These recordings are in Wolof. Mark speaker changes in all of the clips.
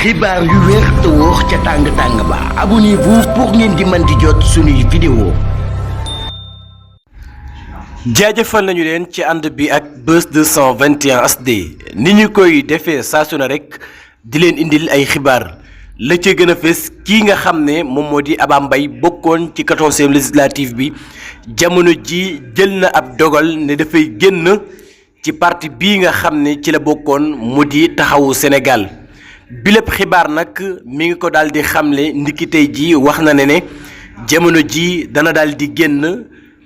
Speaker 1: xibaar yu wér te wóor ca tàng ba abonnez-vous pour ngeen di mën di jot suñuy vidéo.
Speaker 2: jaajëfal nañu leen ci ànd bi ak Buzz 221 HD ni ñu koy defee saa su ne rek di leen indil ay xibaar la ca gën a fës kii nga xam ne moom moo di Aba Mbaye bokkoon ci 14e législative bi jamono ji jël na ab dogal ne dafay génn ci parti bii nga xam ne ci la bokkoon mu di taxawu Sénégal bi lépp xibaar nag mi ngi ko daal di xamle ndiki tey ji wax na ne jamono ji dana daal di génn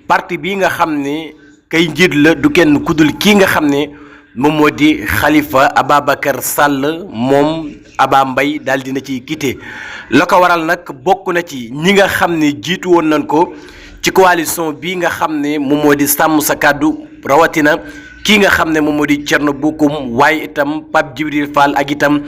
Speaker 2: parti bii nga xam ne kay njiit la du kenn kudul kii nga xam ne moom moo di Khalifa Ababacar Sall moom Aba Mbaye daal dina ciy quitté la ko waral nag bokk na ci ñi nga xam ne jiitu woon nañ ko ci coalition bii nga xam ne moom moo di sàmm sa kàddu rawatina kii nga xam ne moom moo di Thierno Bocoum waaye itam Pape Djibril Fall ak itam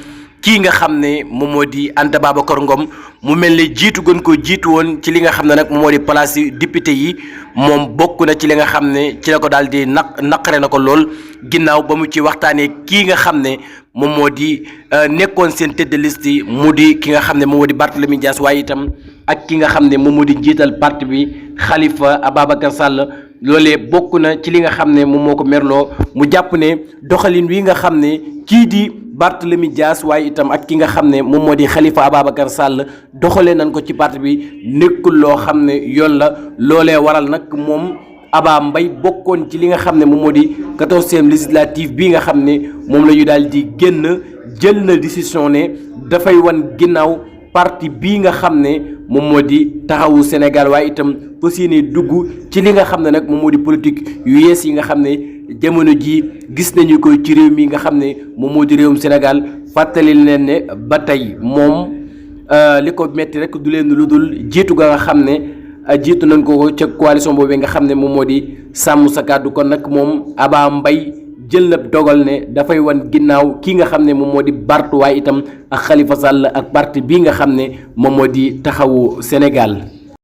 Speaker 2: kii nga xam ne moom moo di Anta Babacar Ngom mu mel ne jiitu gën ko jiitu woon ci li nga xam ne nag moom moo di place yi député yi moom bokk na ci li nga xam ne ci la ko daal di naqare na ko lool ginnaaw ba mu ci waxtaanee kii nga xam ne moom moo di nekkoon seen tête de liste yi mu di ki nga xam ne moom moo di Barthélémy Dias waaye itam ak ki nga xam ne moom moo di njiital parti bi Khalifa Ababacar Sall loolee bokk na ci li nga xam ne moom moo ko merloo mu jàpp ne doxalin wi nga xam ne kii di Barthélémy Dias waaye itam ak ki nga xam ne moom moo di Khalifa Ababacar Sall doxalee nañ ko ci parti bi nekkul loo xam ne yoon la loolee waral nag moom Aba Mbaye bokkoon ci li nga xam ne moom moo di 14e législative bi nga xam ne moom la ñu daal di génn jël na décision ne dafay wan ginnaaw parti bii nga xam ne moom moo di taxawu Sénégal waaye itam fas yéene dugg ci li nga xam ne nag moom moo di politique yu yees yi nga xam ne jamono ji gis nañu ko ci réew mi nga xam ne moom moo di réewum Sénégal fàttali leen ne ba tey moom li ko metti rek du leen lu dul jiitu ga nga xam ne jiitu nañ ko ca coalition boobu nga xam ne moom moo di sàmm sa kàddu kon nag moom Aba Mbaye jël na dogal ne dafay wan ginnaaw kii nga xam ne moom moo di Barth waaye itam ak Khalifa Sall ak parti bii nga xam ne moom moo di taxawu Sénégal.